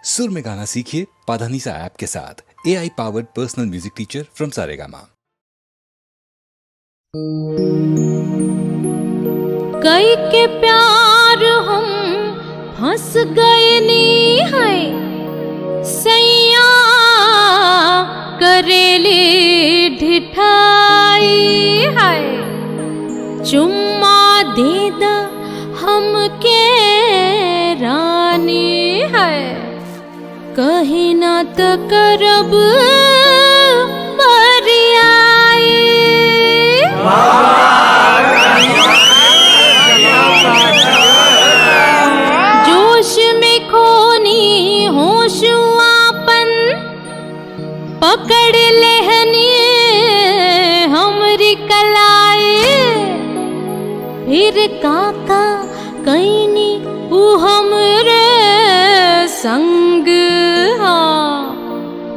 सुर में गाना सीखिए पाधानीसा ऐप के साथ। AI powered personal music teacher from Saregama. कई के प्यार हम फंस गए नी है, सैया करेली ढिठाई है। चुम्मा दे दा हमके रानी है, कहीं ना तो करब बरियाई। जोश में खोनी होश आपन, पकड़ लेहनी हमरी कलाई। फिर काका कैनी ऊ हमरे संग, हाँ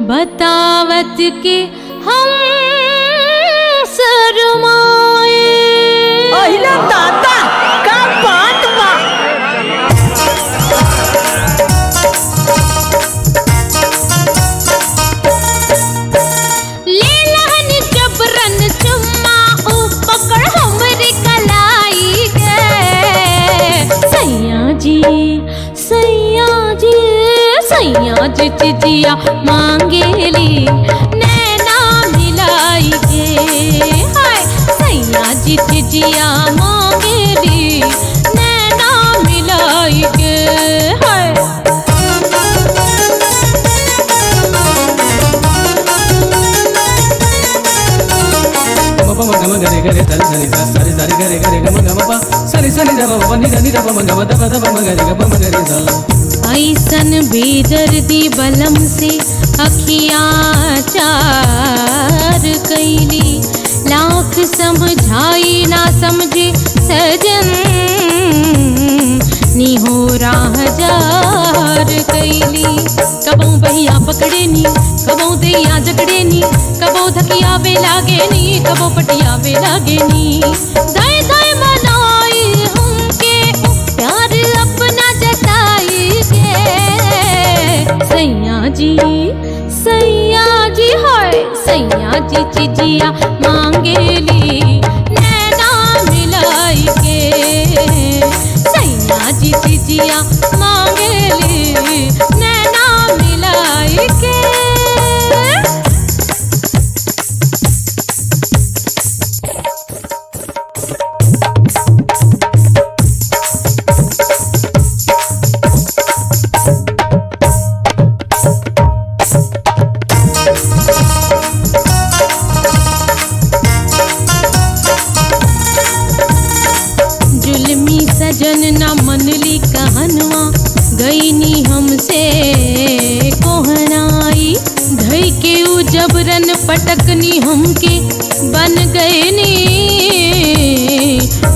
बतावत के हम शरमाए। अहिला दादा का बात बा। ले लहन जबरन चुम्मा ऊ पकड़ हमरी कलाई के। सैया जी सैया जी सैया जी चिजिया मांगेली नैना मिलाई के। हाय सैया जी चिजिया मांगेली नैना मिलाई के। हाय ऐसन बेदर्दी बलम से अखिया चार कैली, लाख समझाई ना समझे सजन निहोरा हजार कैली। कबो बहिया पकड़े नी, कबो दैया जकड़े नी, कबो धकियावे लागे नी, कबो पटियावे लागे नी। धय धय मनाई हमके प्यार अपना जताई के। सैया जी हाय सैया जी चिजिया मांगेली नैना मिलाई के। सैया जी चिजिया मांगेली नैना मिलाई के। जुल्मी सजन न मनली कहनवा, गईनी हमसे कोहनाई। धई के ऊ जबरन पटकनी हमके, बन गए नी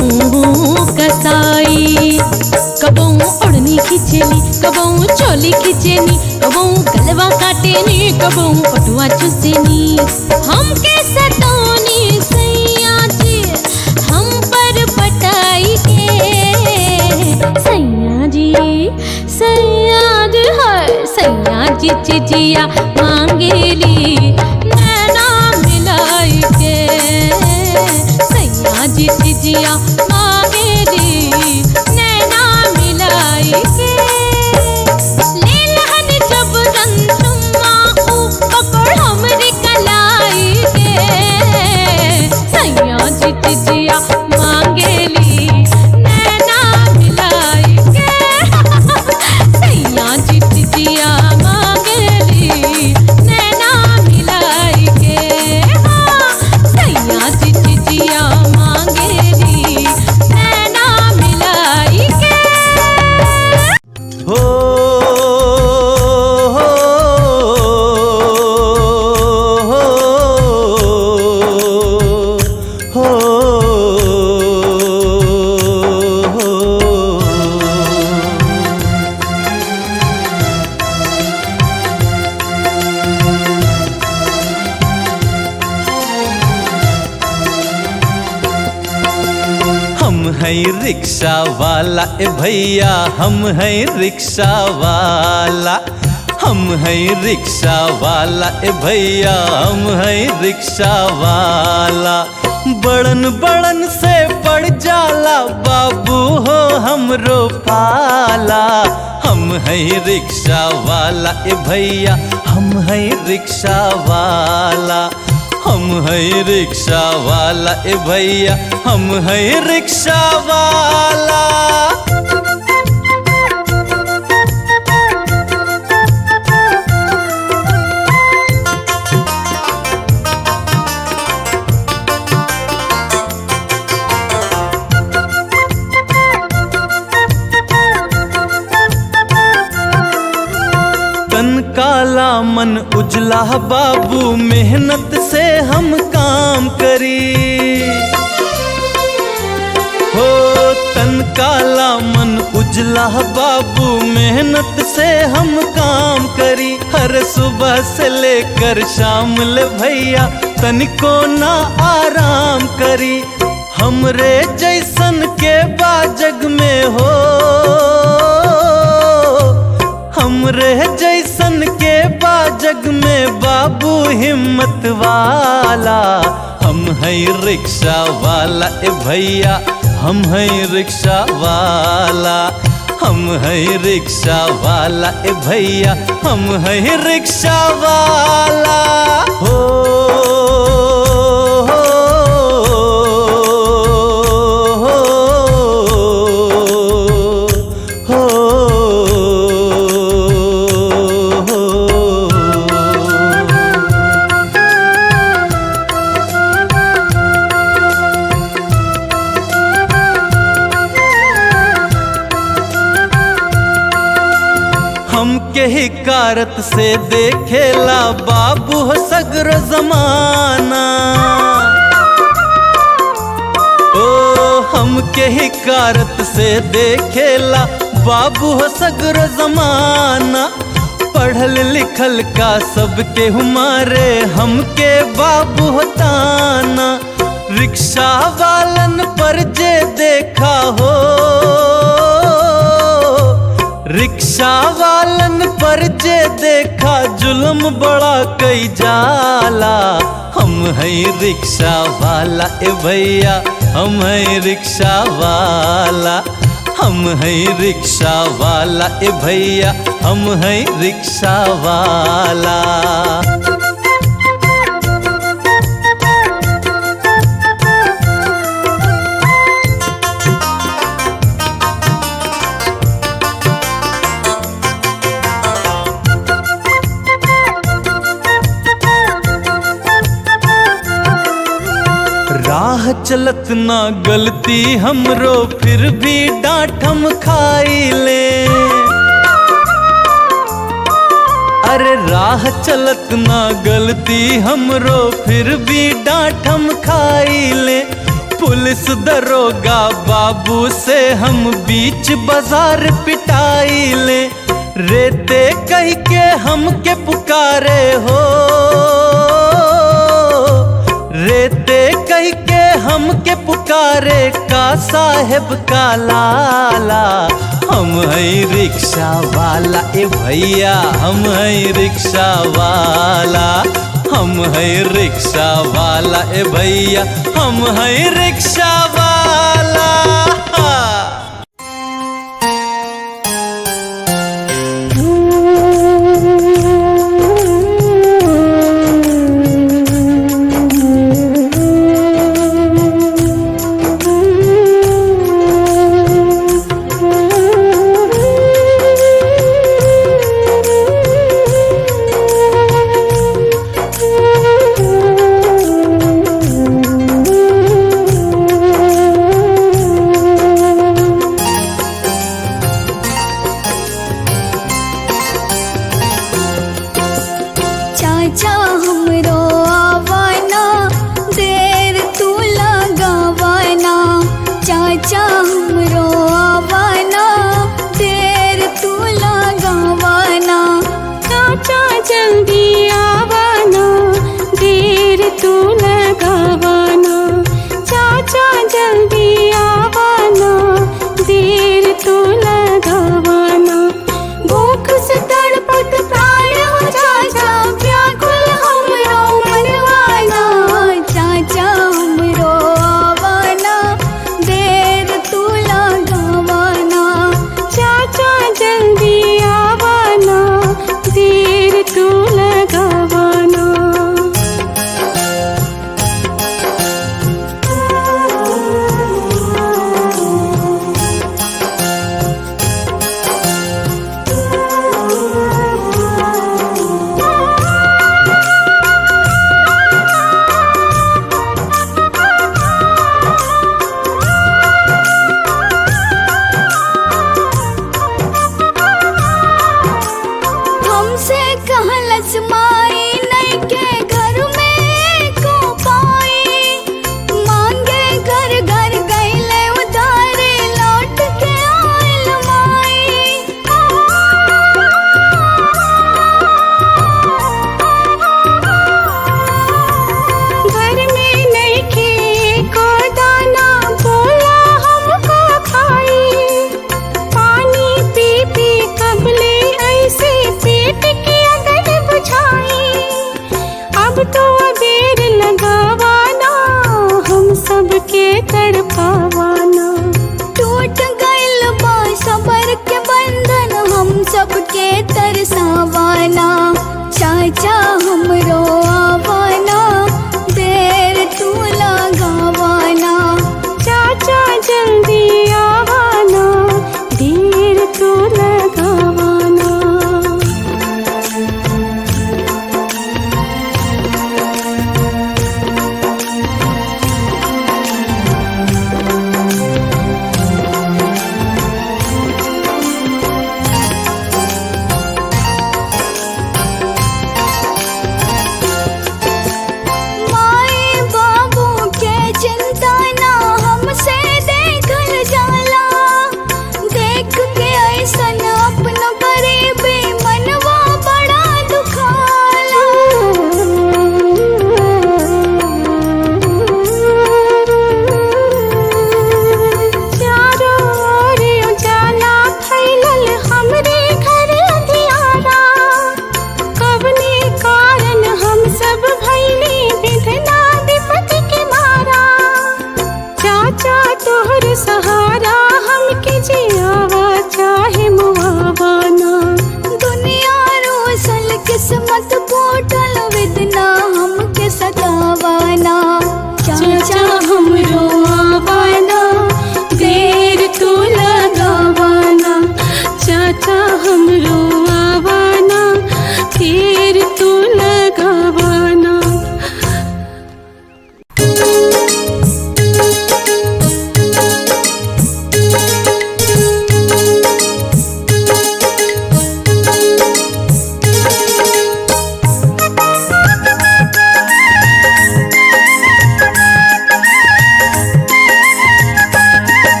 ऊ कसाई। कबो ओढ़नी खींचेली, कबो चोली खींचेनी, कबो गलवा काटेनी, कबो पटुआ चुसेनी। हमके सतौनी सैया जी हम पर पटाई के। सैया जी हाय सैया जी चिजिया मांगेली नैना मिलाई के। सैया जी चिजिया मांगेली नैना मिलाई के। ले लहन जबरन चुम्मा ऊ पकड़ हमरी कलाई के। सैया जी चिजिया मांगेली नैना मिलाई के। सैया जी चिजिया मांगेली नैना मिलाई के। हाँ सैया जी चिजिया मांगेली नैना मिलाई के। हो हो हो हो। हम हैं रिक्शा वाला ए भैया, हम हैं रिक्शा वाला। हम है रिक्शा वाला ए भैया, हम है रिक्शा वाला। बड़न बड़न से पड़ जाला बाबू हो हमरो पाला। हम है रिक्शा वाला ए भैया, हम है रिक्शा वाला। हम है रिक्शा वाला ए भैया, हम है रिक्शा वाला। तन काला मन उजला बाबू, मेहनत से हम काम करी। हो तन काला मन उजला बाबू, मेहनत से हम काम करी। हर सुबह से लेकर शाम ले भैया, तनिको ना आराम करी। हमरे जैसन के बाजग में हो, हमरे जैसन के बाजग में बाबू हिम्मत वाला। हम है रिक्शा वाला ए भैया, हम है रिक्शा वाला। हम है रिक्शा वाला ए भैया, हम है रिक्शा वाला। हो, हो, हो, हो, हो। हमके ही कारत से देखेला बाबू हो सगरो जमाना। ओ हमके ही कारत से देखेला बाबू हो सगरो जमाना। पढ़ल लिखल का सबके हमारे हमके बाबू हो ताना। रिक्शा वालन पर जे देखा हो, रिक्शा वालन पर जे देखा जुल्म बड़ा कई जाला। हम है रिक्शा वाला ए भैया, हम है रिक्शा वाला। हम है रिक्शा वाला ए भैया, हम है रिक्शा वाला। राह चलत ना गलती हमरो, फिर भी डांट हम खाई ले। अरे राह चलत ना गलती हमरो, फिर भी डांट हम खाई ले। पुलिस दरोगा बाबू से हम बीच बाजार पिटाई ले। रेते कह के हमके पुकारे हो, रेते कह के हमके पुकारे का साहेब का लाला। हम है रिक्शा वाला ए भैया, हम है रिक्शा वाला। हम है रिक्शा वाला ए भैया, हम है रिक्शा वाला। चाचा हमरो आवाना, देर तू लगावाना। चाचा हमरो आवाना, देर तू लगावाना। चाचा जल्दी आवाना, देर तू लगावाना। चाचा जल्दी आवाना, देर तू लगावाना। भूख से तड़पत प्राण हमसे कहलस माई नहीं के घर में को पाई, मांगे घर घर गईले उधारे लौट के आइल माई। घर में नइखे को दाना बोला हमको खाई, पानी पी पी कबले ऐसे पेट के अगन बुझाई। अब तो अबेर लगावाना हम सबके तड़पावाना। टूट गइल बा सबर के बंधन हम सबके तरसावाना, चाचा हमरो आवाना देर तू लगावाना। चाचा जल्दी आवाना देर तू लगावाना। माए बाबू के चिंता ना हमसे देखल जाला, देख के ऐसन अपना गरीबी मनवा बड़ा दुखाला। चारों ओर उजाला फैलल हमरे घर अंधियारा, कवने कारण हम सब भइले विधना विपत के मारा। चाचा तोहर सहारा हमके जियावा चाहे मुआवाना। दुनिया रोसल किस्मत पोटल विदना हमके सतावाना, चाचा हमरो आवाना देर तू लगावाना। चाचा हमरो आवाना देर तू लगावाना।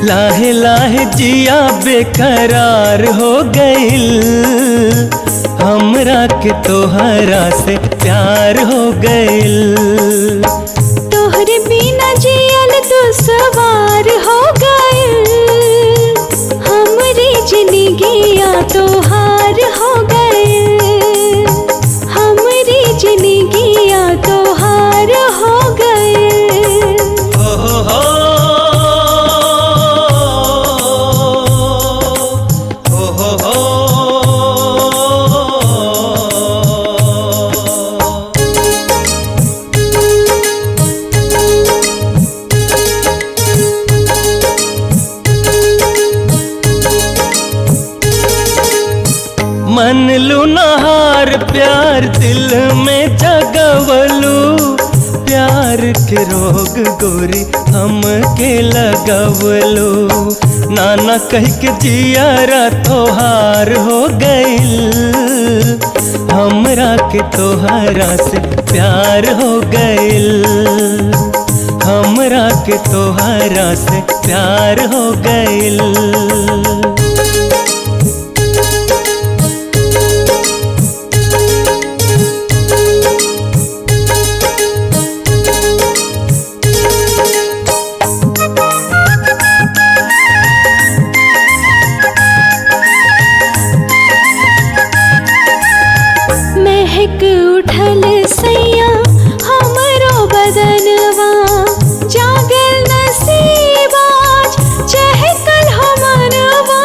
लाहे लाहे जिया बेकरार हो गइल, हमरा के तोहरा से प्यार हो गइल। तोहरे बिना जियल दुश्वार हो गइल, हमरी जिंदगिया तोहार हो गइल, हमरी जिंदगिया तोहार हो गइल। हो हो हो हो हो हो। मन लू नहार प्यार दिल में जगवलू, प्यार के रोग गोरी हम के लगवलू। नाना कह के जियारा तोहार हो गइल, हमरा के तोहरा से प्यार हो गइल, हमरा के तोहरा से प्यार हो गइल। महक उठल सैया हमरो बदनवा, जागल नसीब आज चहकल हो मनवा।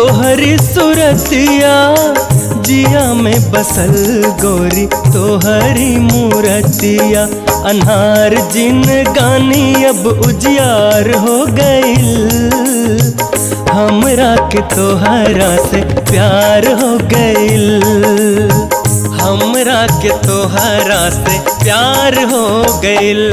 तोहरी सूरतिया जिया में बसल गोरी तोहरी मूरतिया। अन्हार जिन गानी अब उजियार हो गइल, हमरा के तोहरा से प्यार हो गइल, हमरा के तोहरा से प्यार हो गइल।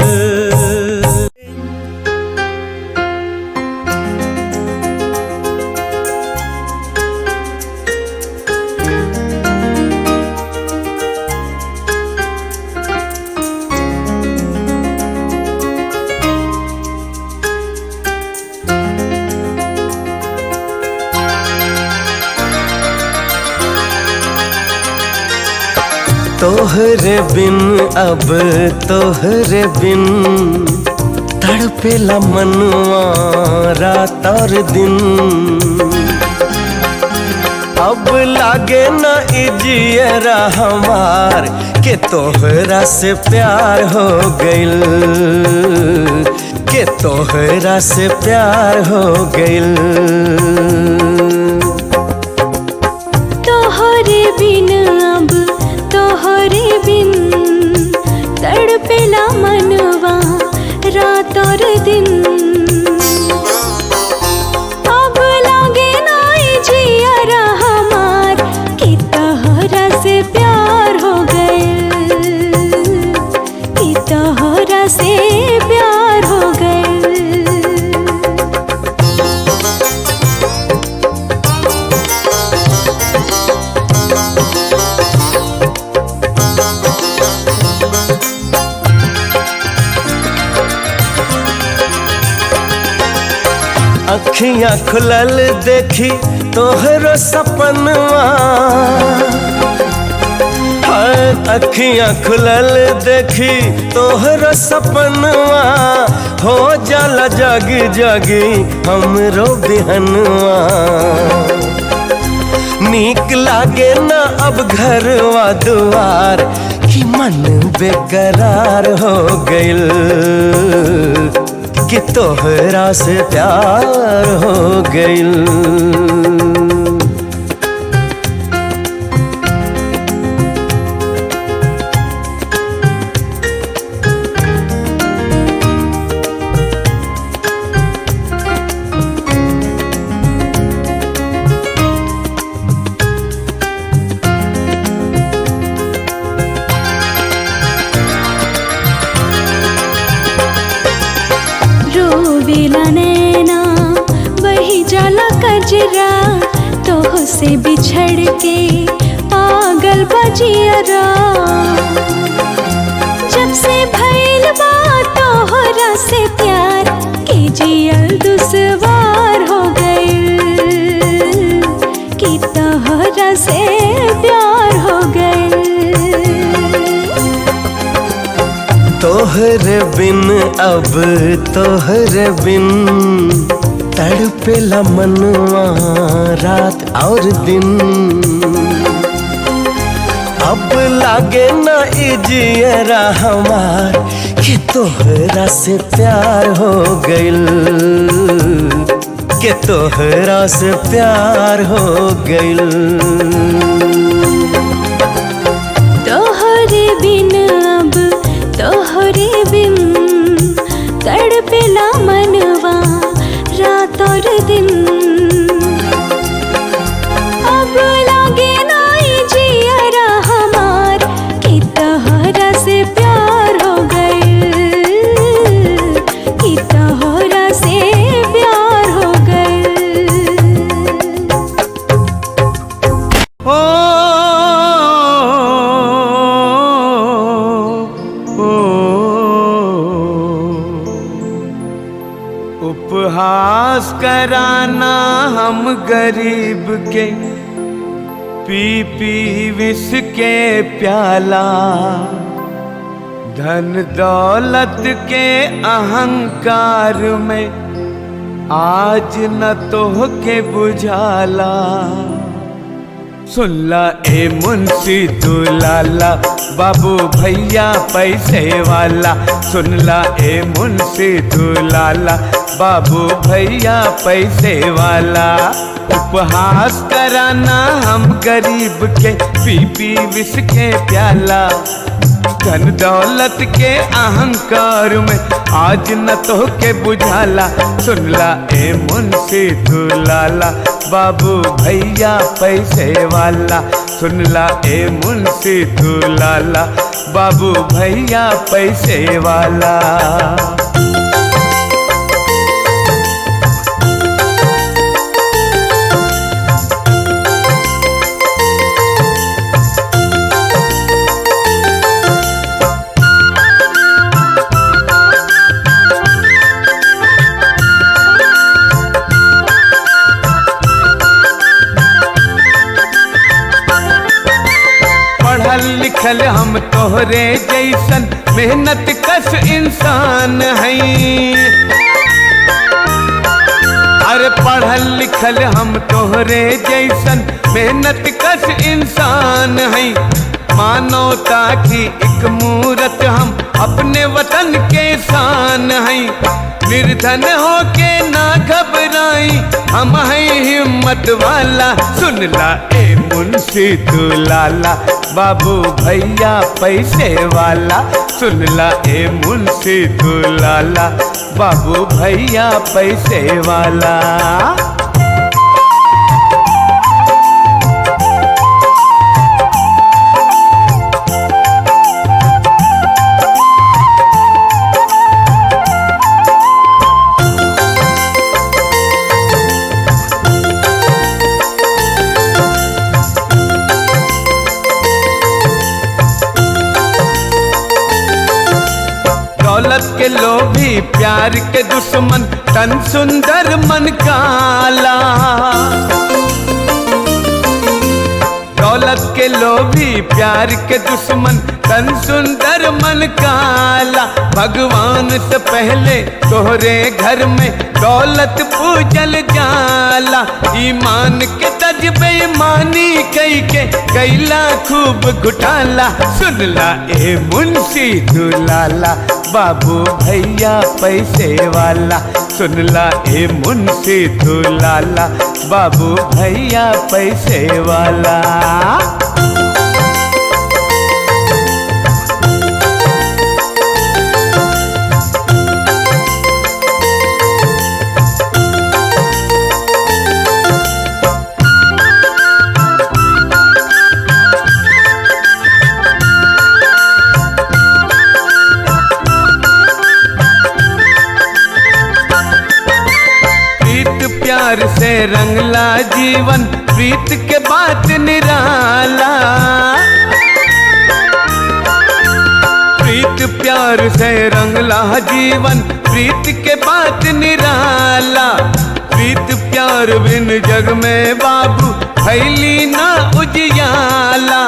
तोहरे बिन अब तोहरे बिन तड़पेला मनवा रात और दिन। अब लागे न इजियरा हमार के तोहरा से प्यार हो गइल, के तोहरा से प्यार हो गइल। तोहरे बिन अब तोहरे बिन तड़पेला मनवा रात और दिन। अब लागे नाई जियरा हमार कि तोहरा से प्यार हो गइल, कि तोहरा से प्यार हो गइल। अखियाँ खुलल देखी तोहरो सपनवा, अखियाँ खुलल देखी तोहरो सपनवा, हो जाला जागी जागी हमरो बिहनवा। नीक लागे ना अब घरवा दुआर कि मन बेकरार हो गइल, कि तोहरा से प्यार हो गइल। रोवेला नैना बही जाला कजरा, तोह से बिछड़ के पागल बजियरा। जब से भइल बा तोहरा से प्यार के जियल दुश्वार हो गइल, कि तोहरा से प्यार हो गइल। तोहरे बिन अब तोहरे बिन तड़पेला मनवा रात और दिन। अब लागे ना इजियरा हमार कि तोहरा से प्यार हो गइल, कि तोहरा से प्यार हो गइल। तोहरे बिन अब तोहरे बिन तड़पेला मनवा रात और दिन। अब लागे नाई जियरा हमार कि तोहरा से प्यार हो गइल, कि तोहरा से प्यार हो गइल। ओ, ओ, उपहास कराना हम गरीब के, पी पी विष के प्याला। धन दौलत के अहंकार में आज न तोह के बुझाला। सुनला ए मुंशी दुलाला, बाबू भैया पैसे वाला। सुनला ए मुंशी दुलाला, बाबू भैया पैसे वाला। उपहास कराना हम गरीब के, पी पी विष के प्याला। धन दौलत के अहंकार में आज न तो के बुझाला। सुनला ए मुंशी तू लाला, बाबू भैया पैसे वाला। सुनला ए मुंशी तू लाला, बाबू भैया पैसे वाला। लिखल हम तोहरे जैसन मेहनत कस इंसान हैं। अरे पढ़ल लिखल हम तोहरे जैसन मेहनत कस इंसान हैं। मानवता की एक मूरत हम अपने वतन के शान हैं। निर्धन हो के ना घबराई हम हैं हिम्मत वाला। सुनला ए मुंशी तू लाला, बाबू भैया पैसे वाला। सुनला ए मुंशी तू लाला, बाबू भैया पैसे वाला। दौलत के लोभी प्यार के दुश्मन, तन सुंदर मन काला। दौलत के लोभी प्यार के दुश्मन, तन सुंदर मन काला। भगवान से पहले तोहरे घर में दौलत पूजल जाला। ईमान के तज बेईमानी कई के कैला खूब घुटाला। सुनला ए मुंशी तू लाला, बाबू भैया पैसे वाला। सुनला ए मुंशी तू लाला, बाबू भैया पैसे वाला। प्यार से रंगला जीवन, प्रीत के बात निराला। प्रीत प्यार से रंगला जीवन, प्रीत के बात निराला। प्रीत प्यार बिन जग में बाबू फैली ना उजियाला।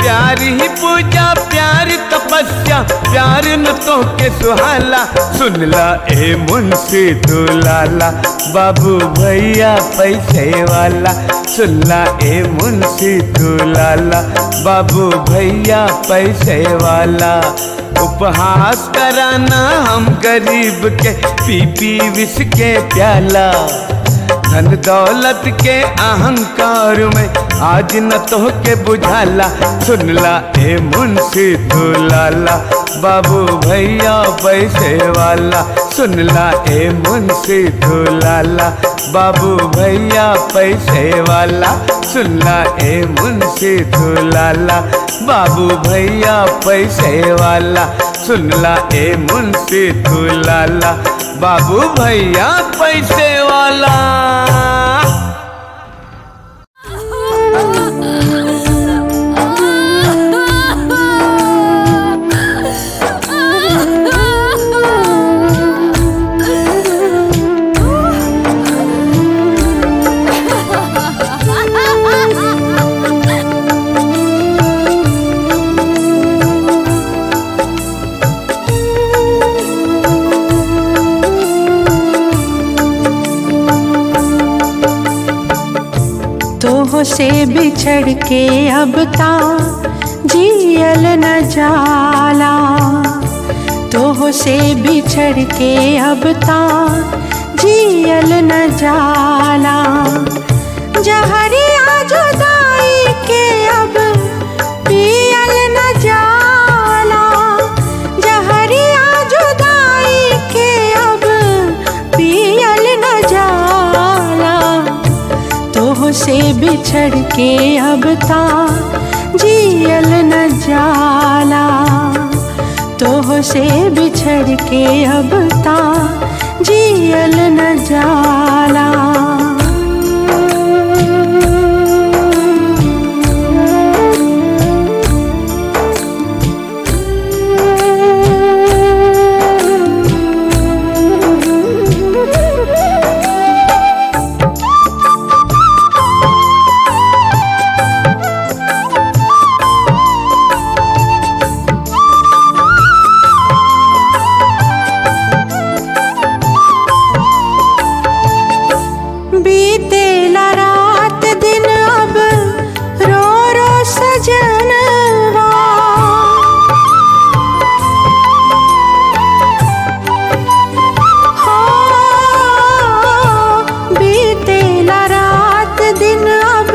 प्यार ही पूजा प्यार तपस्या, प्यार न तो के सुहाला। सुनला ए मुंशी तू लाला, बाबू भैया पैसे वाला। सुनला ए मुंशी तू लाला, बाबू भैया पैसे वाला। उपहास कराना हम गरीब के, पी पी विष के प्याला। धन दौलत के अहंकार में आज न तो के बुझाला। सुनला ए मुंशी तू लाला, बाबू भैया पैसे वाला। सुनला ए मुंशी तू लाला, बाबू भैया पैसे वाला। सुनला ए मुंशी तू लाला, बाबू भैया पैसे वाला। सुनला ए मुंशी तू लाला, बाबू भैया पैसे वाला। से बिछड़ के अब ता जियल न जाला, तोह से बिछड़ के अब ता जियल न जाला। बिछड़ के अब ता जियल न जाला, तोह से बिछड़ के अब ता जियल न जाला। बीतेला रात दिन अब रो रो सजनवा, हो बीतेला रात दिन अब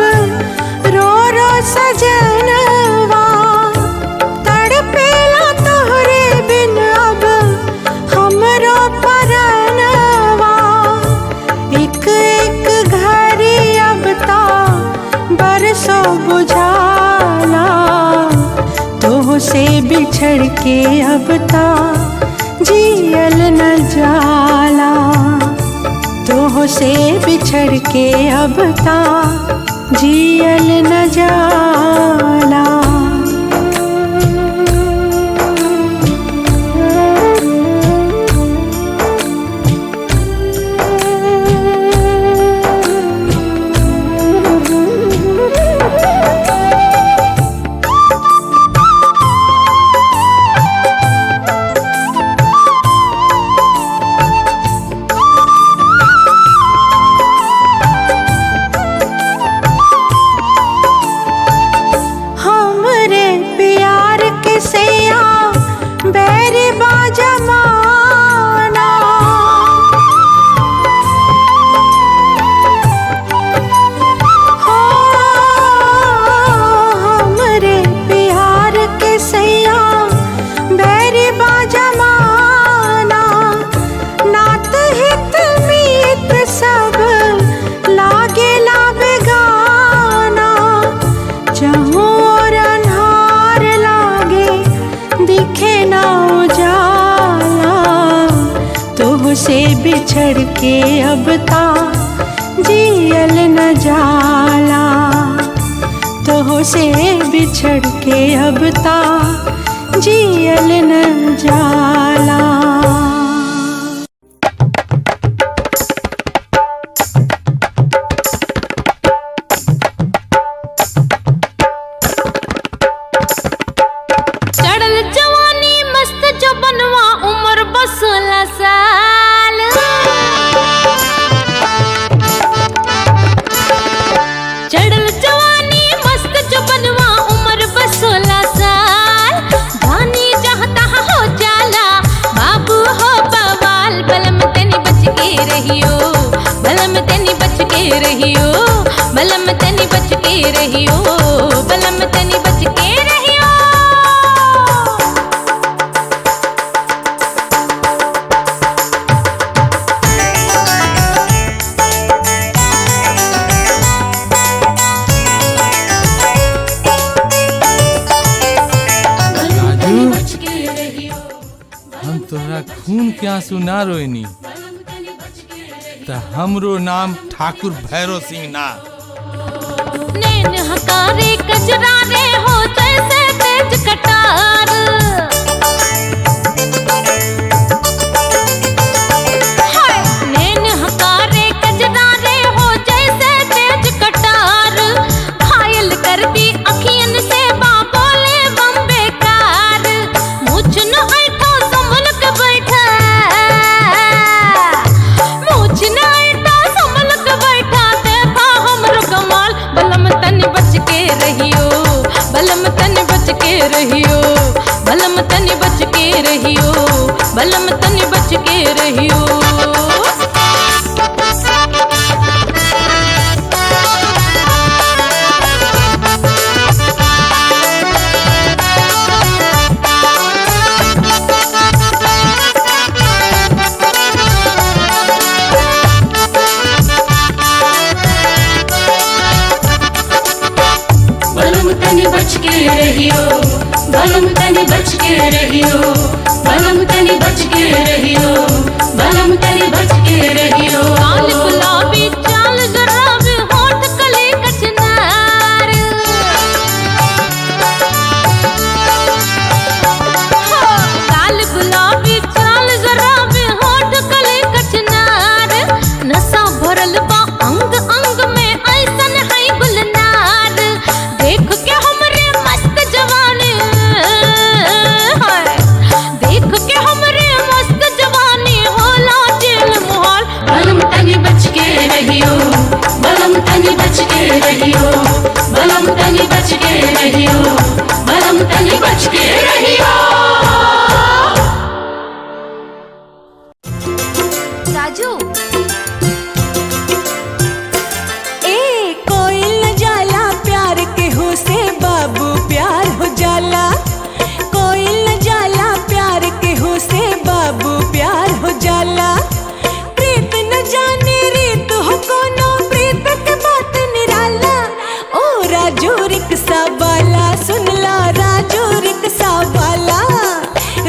रो रो सजनवा, तड़पेला तोहरे बिन अब हमरो परनवा। एक एक घड़ी अब ता बरसों बुझाला, तोह से बिछड़ के अब ता जियल न जाला, तोह से बिछड़ के अब ता जियल न जाला। हमरे प्यार के सैया बैर बाजमाना, हो हमरे प्यार के सैया बैर बाजमाना, नात हित मीत सब लागेला बेगाना। चहोर अन्हार लागे दिखे ना उजाला, तोह से बिछड़ के अब ता जियल न जाला, तोह से बिछड़ के अब ता जियल न जाला। चढ़ल जवानी मस्त जो बनवा उम्र बस 16 साल। चढ़ल जवानी मस्त जो बनवा उम्र बस 16 साल। धानी जहाँ तहाँ हो जाला बाबू हो बवाल, बलम तनी बच के रहियो, बलम तनी बच के रहियो, बलम तनी बच के रहियो, बलम तनी बच के रहियो। राजू, हम तोहरा खून के आंसू ना रोइनी त हमरो नाम ठाकुर भैरव सिंह ना। नैन हकारे कजरा रे हो जैसे तेज कटार, हाय! नैन हकारे कजरा रे हो जैसे तेज कटार, घायल कर दी अखियन से बाबोले बम बेकार। मुझ न ऐठो संभल के बैठा, मुझ न ऐठो संभल के बैठा, देखा हमरो कमाल। बलम तन बच के रहियो, बलम तन बच के रहियो, बलम तन बच के रहियो, बलम तन बच के रहियो। रहियो, बलम तनी बच के रहियो, बलम तनी बच के रहियो। काल गुलाबी चाल गुलाबी होठ कले कचनार, काल गुलाबी चाल गुलाबी होठ कले कचनार, नशा भरल बा अंग अंग में ऐसन है गुलनार। देख के हमरे मस्त जवानी, हाय, देख के हमरे मस्त जवानी होला जेल मोहाल। बलम तनी बच के रहियो, बलम तनी बच के रहियो, बलम तनी बच के रहियो, बलम तनी बच के रहियो। राजू ए कोई न जाला प्यार के हो से बाबू प्यार हो जाला, कोई न जाला प्यार के हो से बाबू प्यार हो जाला। प्रीत न जाने रीत हो कोनो प्रीत के बात निराला, ओ राजू रिक्शा वाला सुन ला राजू रिक्शा वाला,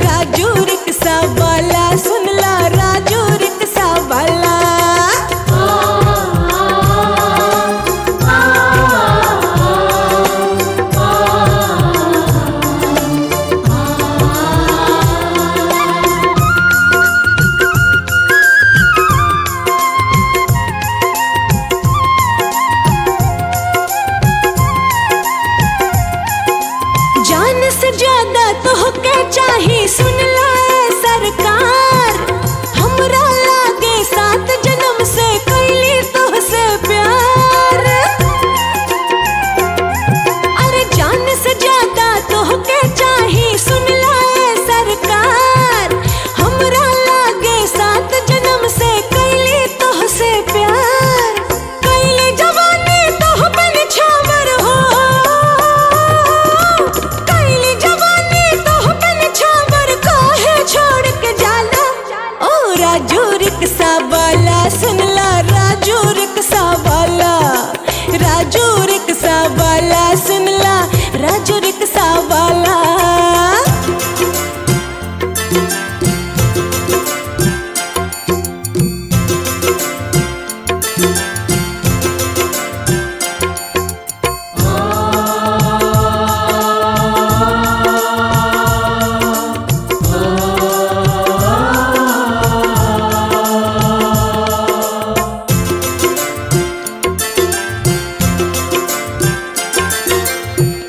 राजू रिक्शा वाला सुन ला राजू रिक्शा वाला। जान से ज्यादा तो के चाही सुन ला सरकार, हमरा लागे सात जन्म से कैली तो से प्यार। अरे जान से ज्यादा तो के चाही सुन ला सरकार, हमरा लागे सात जन्म से कैली तो से प्यार। कैली जवानी तो बन छावर हो, कैली जवानी तो बन छावर, काहे छोड़ के जाला। ओ राजू रिक्शा वाला सुन ला राजू रिक्शा वाला, राजू रिक्शा वाला सुन ला राजू रिक्शा वाला।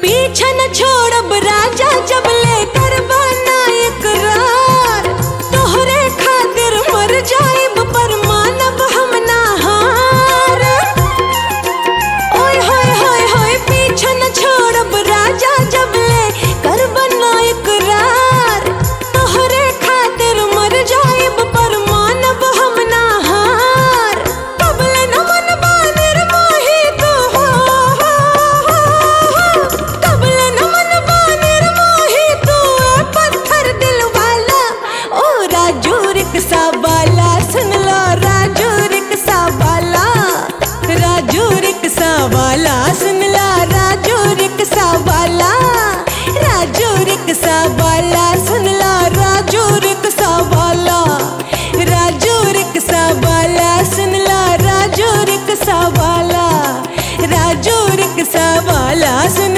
पीछा न छोड़ब राजा जब ले करबा ना इकरार, तोहरे खातिर मर जाइब पर मानब हम ना हार। ओए होए होए होए पीछा न छोड़ब राजा जब ले करबा ना इकरार, तोहरे खातिर मर जाइब पर मानब हम ना हार। कबले न मनबा निर्मोही तू हो, कबले न मनबा निर्मोही तू ए पत्थर दिल वाला। ओ राजू रिक्शा वाला सुन लो राजू रिक्शा वाला, राजू रिक्शा वाला सुन ला राजू रिक्शा वाला, राजू रिक्शा वाला सुन ला राजू रिक्शा वाला, राजू रिक्शा वाला सुन ला राजू रिक्शा वाला, राजू रिक्शा वाला सुन